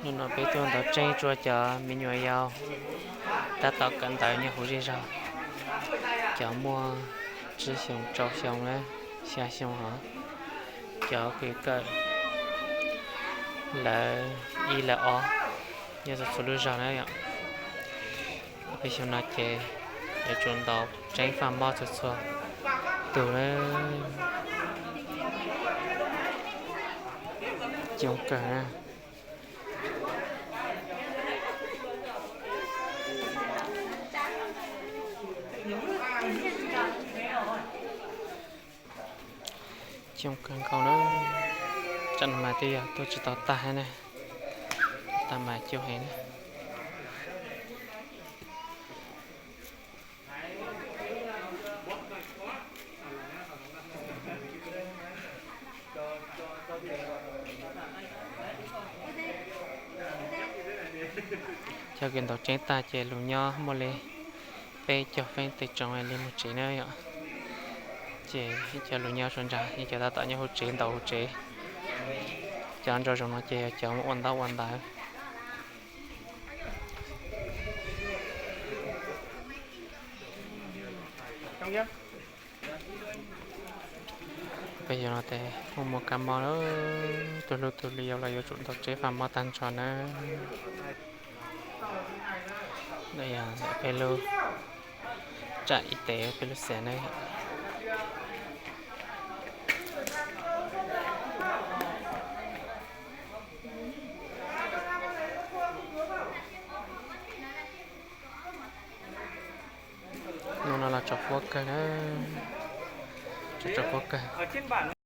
Hnub no peb tuaj ntaus tseeb rua cov me nyuam yaus tab tom kawm ntawv nyob huv zej zog. Cov muaj tsib xyoos, rau xyoo, xya xyoo hov. Cov kws kawm lawv ib lawv ob nyob txhua txhua lub zog na yom. Peb xyoo no ces yuav tsum ntaus tseeb faj mob txhua txhua tug na. Coob kawg na. Coob kawg nkaus na. Tsam no mas twb yog tuaj tsis tau tag na. Tag mas coob heev na. Cov kws ntaus tseeb tag ces lug nyob muaj li peb caug feeb tej tsoom li mus tsev na yom. Ces cov lug nyob sawv ntsag, cov tab tom nyob huv tsev ntaus huv tsev. Cov nraum zoov no ces yog cov mus ua ntaub ua ntawv. Peb xyoo no tes muaj muaj kab mob, tug hlub tug li yau los yuav tsum ntaus tseeb faj mob tag nrho na. Yog ntawm peb lub tsam ib tes peb lub xiav na. Hnub no los tsaus fuab kawg na, tsaus fuab kawg.